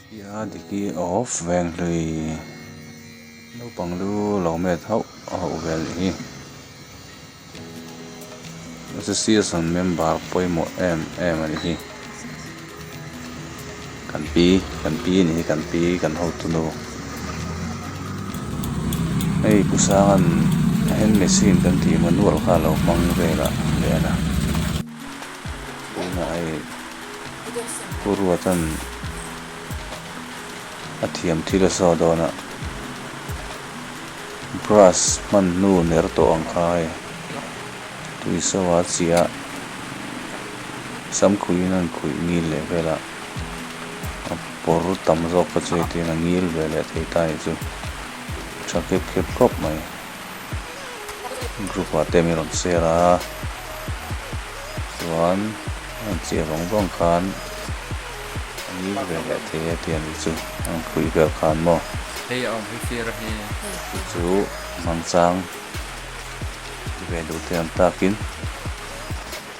Tia Diki of Venghlui naupang lu lo met hauh hauh vel hi association member pawimawh em em a ni hi kan pi kan pi a ni hi kan pi kan hotu nu hei pu sanga'n hand machine kan tih manual kha a lo hmang vel a lian a tunah hei. Pu Ruata'n a thiam thil a saw dawn a, brush hman hnu ner tawh ang kha hei tui so a chiah sam khuihin a khuih ngil leh vel a, a pawr tam zawk kha chu hetiang a ngil ve leh thei ta anih chu tha khep khep khawp mai. Group ah te min rawn share a chuan an chiah vang vang khan a ngil ve leh thei e tih a nih chu an khuih vel khan maw. Hei a awm hi sir a hi. Chu chu hmangchang ti ve duh te ang takin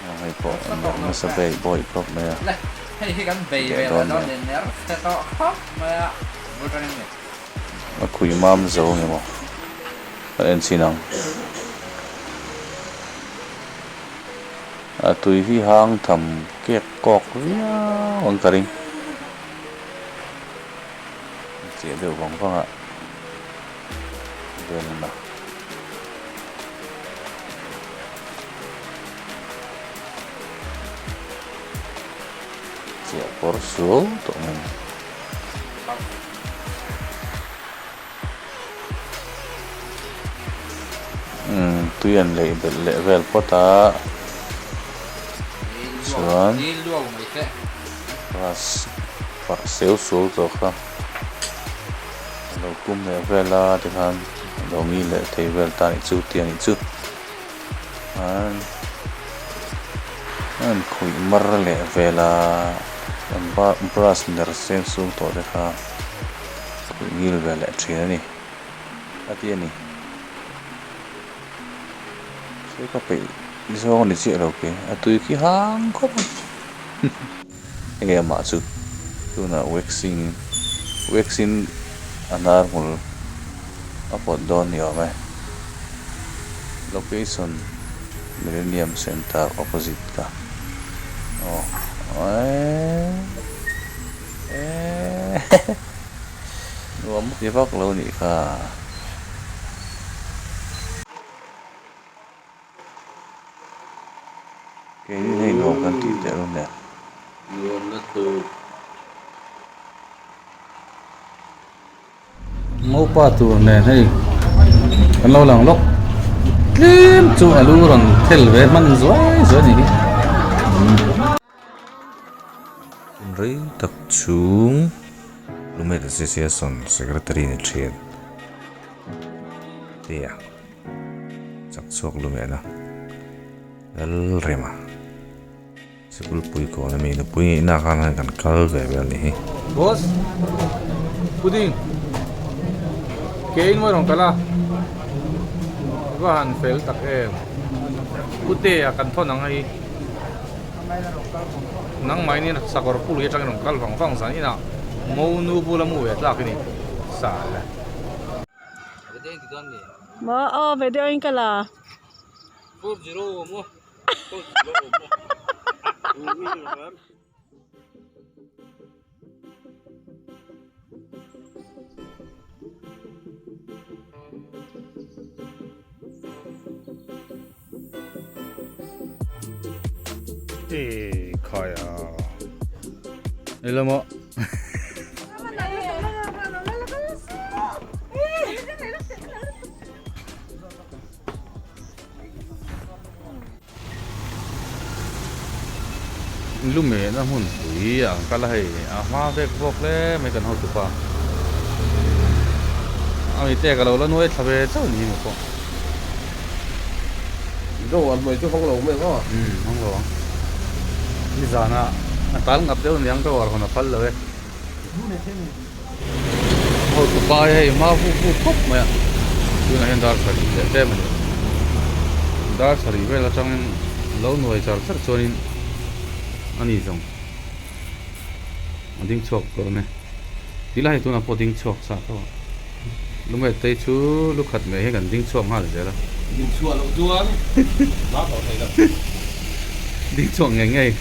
a hei pawh a ner nasa bawih bawih khawp mai a. Hei hi kan bei Leh ve dawn leh dawn nen. nen ner se tawh khawp mai a bul tangin ni. A khui mam zo nge maw kan en chhin ang. A tui hi hang tham kek kawk viau ang ka ring. A chiah deuh vang vang a velna. Chiah pawr suau tawh mai. Umm tui an leih belh leh vel phawt a chuan grass parh seu suau tawh kha a lo kum leh vel a tikhan a lo ngil leh thei vel ta anih chu tih anih chu an an khuih mar leh vel a an brush ner seng sung tawh te kha khuih ngil ve leh thin a ni a ti a ni se ka peih zawng a ni chiah lo ke a tui khi hang khawp a enge amah chu tunah waxing waxing a hnar hmul a pawt dawn ni awm e location millennium centre opposite ka aw eeee eeee nuam ti vak lo nih kha. Keini hei nuam kan tih teh lo nen. Nuam na tur. Ngopa tur nen hei kan lo lang lawk tlem chu a lu rawn thel ve hman zuai zuai a ni hi. Hun rei tak chhung Lumet Association Secretary ni thin te a. Chak chhuak lu meh na lal rema sikul pui kawn ami nupui ngei na khan hian kan kal ve vel anih hi. Boss pudding ke in mawi rawn kal a va han fel tak em pute a kan thawn ang hei nangmah in sakawr pul hi atangin rawn kal vang vang zan inah monu bula mu ve tlak i ni sal e. Maw aw video in ka la. E khai a. Elo maw. Lumehna hmun pui ang kal a hei a hma vek bawk hle mai kan hotupa a mi te ka lo la nuai thla ve chauh ni maw pawh. Zo an hmai chu hawng lo mai ang aw. Umm hawng lo ang. Nizana a tal ngap deuh aniang ka uar hawn a phal lo e. Hotupa hi hei hma vu vu khawp mai a tunah hian dar sarih leh tlem a ni. Dar sarih vel atangin lo nuai char char chuanin a ni zawng a ding chhuak dawn e. Ti lai tunah pawh ding chhuak sa tawh a. Lumet te chu lu khat mai hi kan ding chhuak nghal zel a. Ding chhuah loh chuan hla tawh thei lo. Ding chhuak ngei ngei.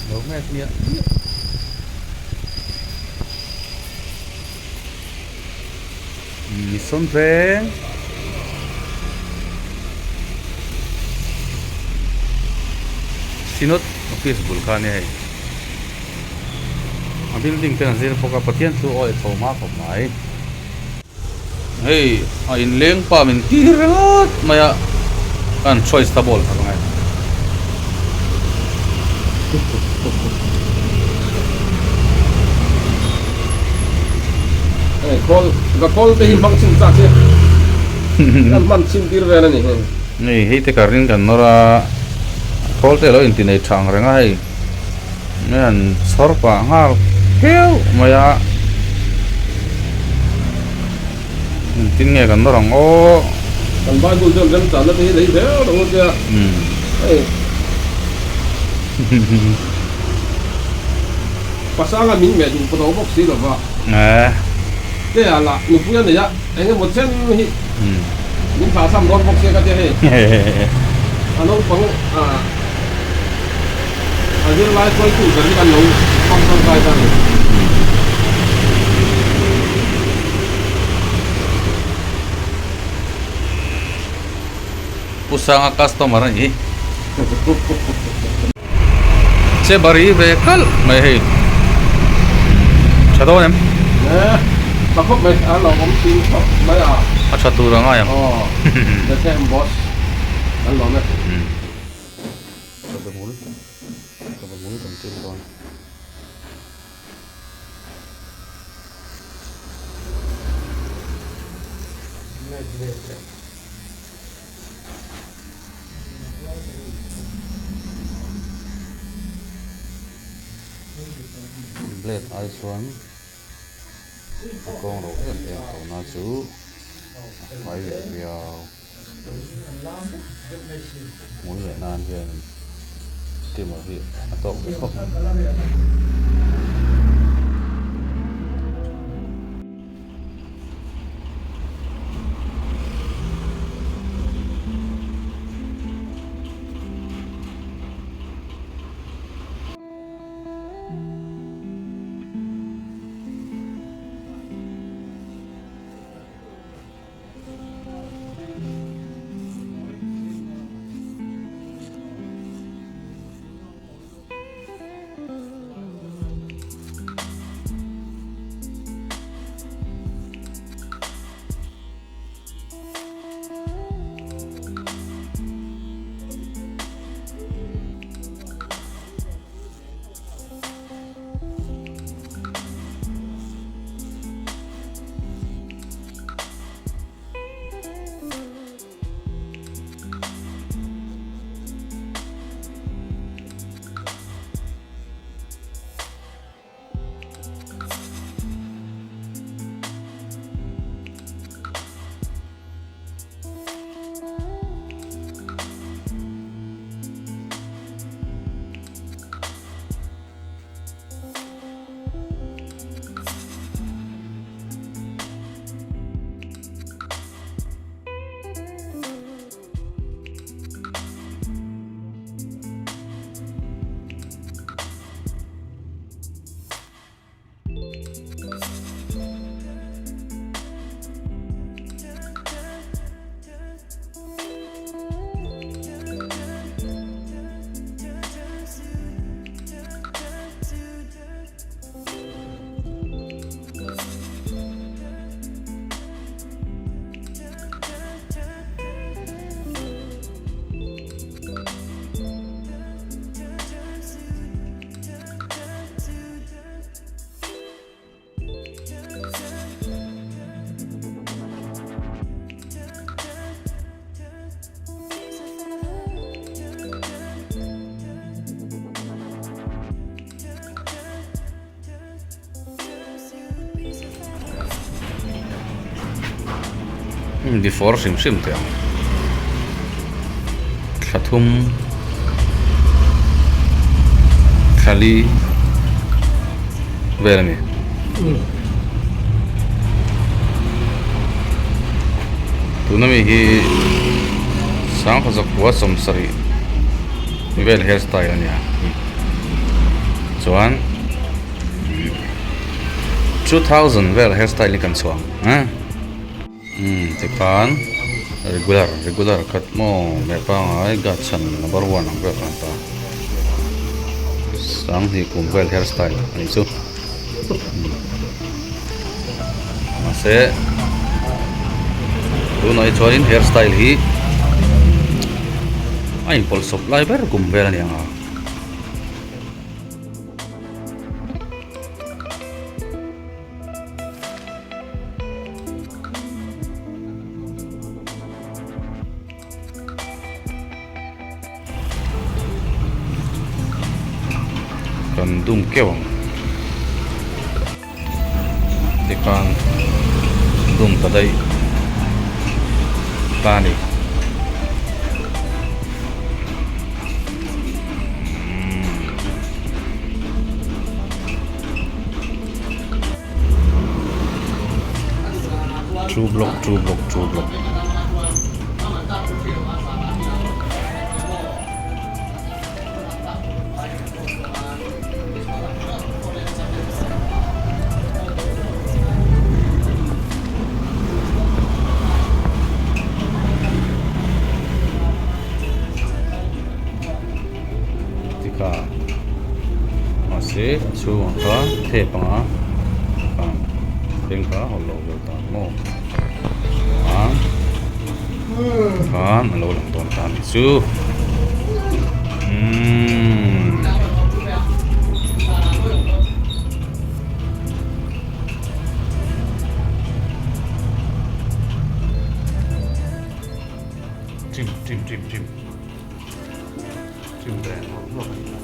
Lo met miah miah. Mission veng. Synod office bul kha ania hei. A building te an zir bawk a Pathian thu awi tho hma khawp mai. Hei a inleng pa min tir ringawt mai a kan choice ta ball kha ka ngai. Hei khawl ka khawl te hi hmang chhin chak hi kan hman chhin tir vel a ni hei. Hei hei te ka ring kan nawr a khawl te alo inti nei tha ang reng a hei mai an chhawr pah nghal keuh mai a engtin nge kan nawr ang aw. Kan Bible chuan remchanna te hi lei zel ang u tia hei pasanga min meh duh pawh bawk si lova te ah lah nupui a nei a eng emaw chen hi min thlah sam dawn bawk sia ka tia hei a naupang ah a zirlai hruaitu ber hi kan lo hmang tangkai ta a ni. Pu Sanga customer a ni. Che bari ve kalh mai hei. Tha dawn em? Eh, tha khawp mai, a lo awm thin khawp mai a. A tha tur a ngai ang. Aw, Bethlehem boss an lawm e. Chaw hmul, chaw hmul kan ṭin dawn. Blade ai chuan a kawng lo em em tawh na chu a fai leh viau. Hmui leh nan hian steamer hi a tawk ve khawp mai. Before hrim hrim teh ang thla thum thla li. vel a ni. Tuna mi hi sangkhaw zakua sawmsarih vel hairstyle a nia chuan 2000 vel hairstyle hi kan chhuah ang umm tikhan regular regular khat maw meh pangai guard chhan number one ang vel kan ta sanghnih kum vel hairstyle a nih chu. Mahse tunah hi chuanin hair style hi a inpawlh sawp lai ber kum vel a ni ang a. Kan dum keuh ang tikhan dum ta daih ta a ni. Two block two block two block Tika mahse a chhungah khan thep anga ah eng kha a hawlh loh vel ta maw chuan khan a lo lang dawn ta a ni chu umm. Trim trim trim trim. Trim ve nuam nuam a ni a.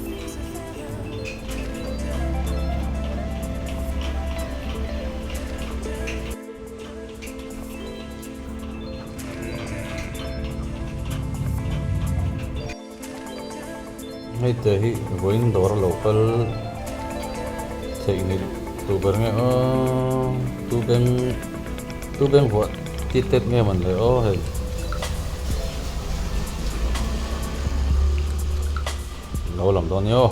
Hei te hi vawiin dawr a lo kal theihnghilh tur ber nge aw tu beng tu beng vuah tit tet nge man le aw hei. Lo lam dawn ni aw.